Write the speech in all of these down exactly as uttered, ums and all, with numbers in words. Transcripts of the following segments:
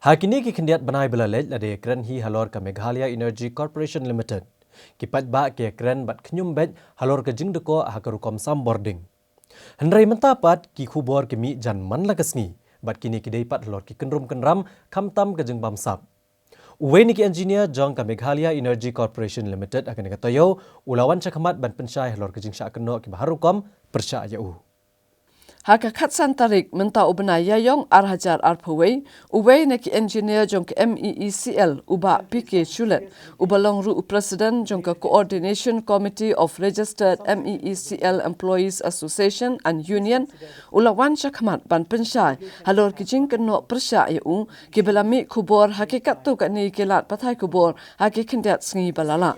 Ha kine ki khyndiat bnai ba la leit, la dei kren hi halor ka Meghalaya Energy Corporation Limited. Ki paidbah ki kren bad khñium beit halor ka jingdkoh ha ka rukom sam bording. Hynrei mynta pat ki khubor ki mih jan man la ka sngi, bad kine ki dei pat halor ki kynrum kynram, khamtam ka jingbamsap. Uwei na ki engineer jong ka Meghalaya Energy Corporation Limited ha kane ka taïew, u la wan shakhmat ban pynshai halor ka jingshah kynnoh kiba har rukom pyrshah ïa u. Ha ka khatsan tarik mynta u bnai Ïaïong ar hajar arphew wei, uwei na ki engineer jong ka M E E C L, u Bah P K Shulet, uba long ruh u president jong ka Coordination Committee of Registered M E E C L Employees Association and Union, u la wan shakhmat ban pynshai halor ki jingkynnoh pyrshah ïa u, kiba la mih khubor ha ki katto katne ki lad pathai khubor ha ki khyndiat sngi ba la lah.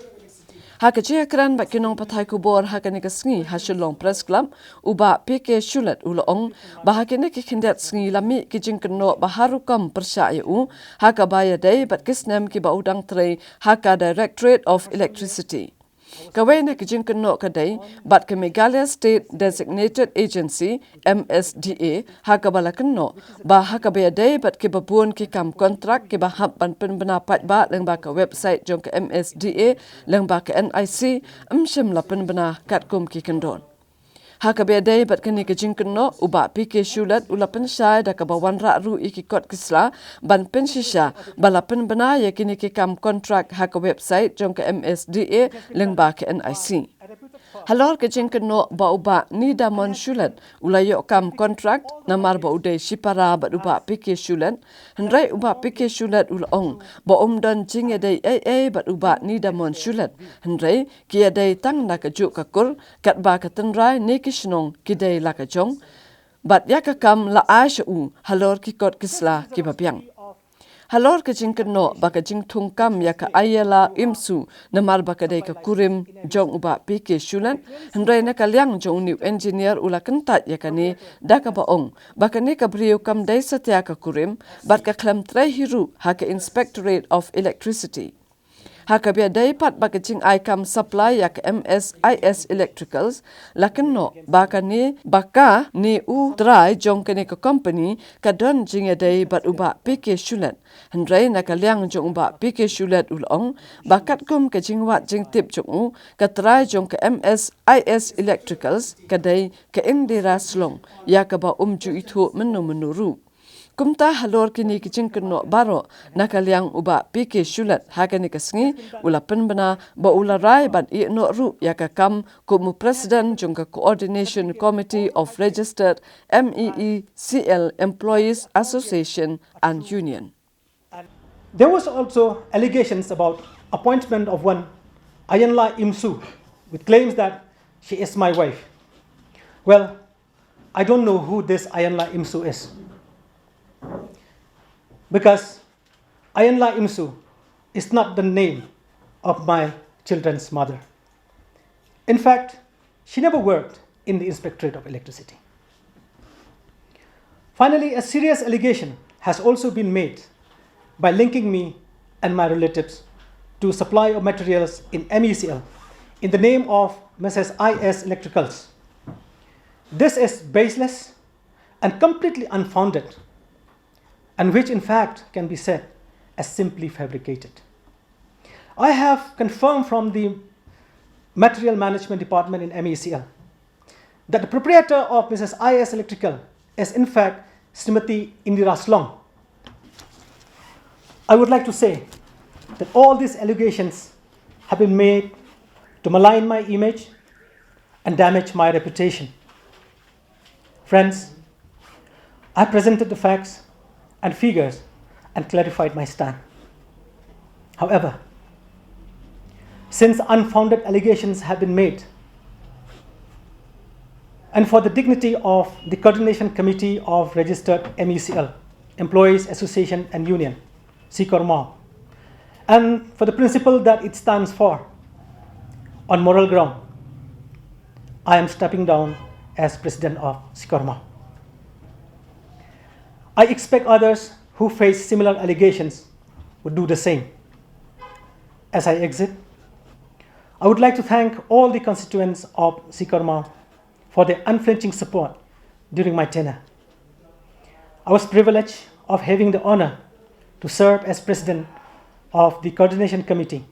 Ha ka jingïakren bad ki nongpathai khubor ha kane ka sngi ha Shillong Press Club, u Bah P K Shulet u la ong ba ha kine ki khyndiat sngi la mih ki jingkynnoh ba har rukom pyrshah ïa u, ha kaba ïadei bad ki snem kiba u dang trei ha ka Directorate of Electricity. Kawei na ki jingkynnoh ka dei bad ka Meghalaya State Designated Agency, M S D A, ha kaba la kynnoh ba ha kaba ïadei bad kiba bun ki kam kontrak kiba hap ban pynbna paidbah lyngba ka website jong ka M S D A lyngba ka N I C, ym shym la pynbna katkum ki kyndon. Ha kaba ïadei bad kane ka jingkynnoh, u Bah P K Shulet u la pynshai da kaba wanrah ruh ïa ki kot ki sla ban pynshisha ba la pynbna ïa kine ki kam kontrak ha ka website jong ka M S D A lyngba ka N I C. Halor ka jingkynnoh ba u Bah Nidamon Shulet u la ïoh kam kontrak namar ba u dei shipara bad u Bah P K Shulet, hynrei u Bah P K Shulet u la ong ba um don jingïadei ei ei bad u Bah Nidamon Shulet, hynrei ki ïadei tang na kajuh ka kur, katba ka tynrai ne ki shnong ki dei la ka jong, bad ïa ka kam la ai sha u halor ki kot ki sla kiba biang. Halor ka jingkynnoh ba ka jingthung kam ïa ka Ayala Imsu namar ba ka dei ka kurim jong u Bah P K Shulet, hynrei na ka liang jong u new engineer u la kyntait ïa kane da kaba ong ba kane ka briew kam dei satia ka kurim bad ka khlem trei hi ruh ha ka Inspectorate of Electricity. Ha kaba ïadei pat bad ka jingai kam supply ïa ka M S I S Electricals, la kynnoh ba kane ba ka ne u trai jong kane ka company ka don jingïadei bad u Bah P K Shulet. Hynrei na ka liang jong u Bah P K Shulet u la ong ba katkum ka jingwad jingtip jong u, ka trai jong ka M S I S Electricals ka dei ka Indira Slong, ïa kaba um ju ithuh mynno mynno ruh. Kumta halor kine ki jingkynnoh baroh, na ka liang u Bah P K Shulet ha kane ka sngi u la pynbna ba u la rai ban ïeh noh ruh ïa ka kam kum u president jong ka Coordination Committee of Registered M E E C L Employees Association and Union. There was also allegations about appointment of one Ayanla Imsu with claims that she is my wife. Well, I don't know who this Ayanla Imsu is. Because Ayanla Imsu is not the name of my children's mother. In fact, she never worked in the Inspectorate of Electricity. Finally, a serious allegation has also been made by linking me and my relatives to supply of materials in M E C L in the name of Missus I S Electricals. This is baseless and completely unfounded, and which in fact can be said as simply fabricated. I have confirmed from the Material Management Department in M E C L that the proprietor of Missus I S Electrical is in fact Srimati Indira Slong. I would like to say that all these allegations have been made to malign my image and damage my reputation. Friends, I presented the facts and figures and clarified my stand. However, since unfounded allegations have been made, and for the dignity of the Coordination Committee of Registered M E C L, Employees Association and Union, CCORMA, and for the principle that it stands for on moral ground, I am stepping down as president of CCORMA. I expect others who face similar allegations would do the same. As I exit, I would like to thank all the constituents of CCORMA for their unflinching support during my tenure. I was privileged of having the honor to serve as president of the coordination committee,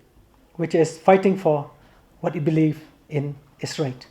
which is fighting for what we believe in is right.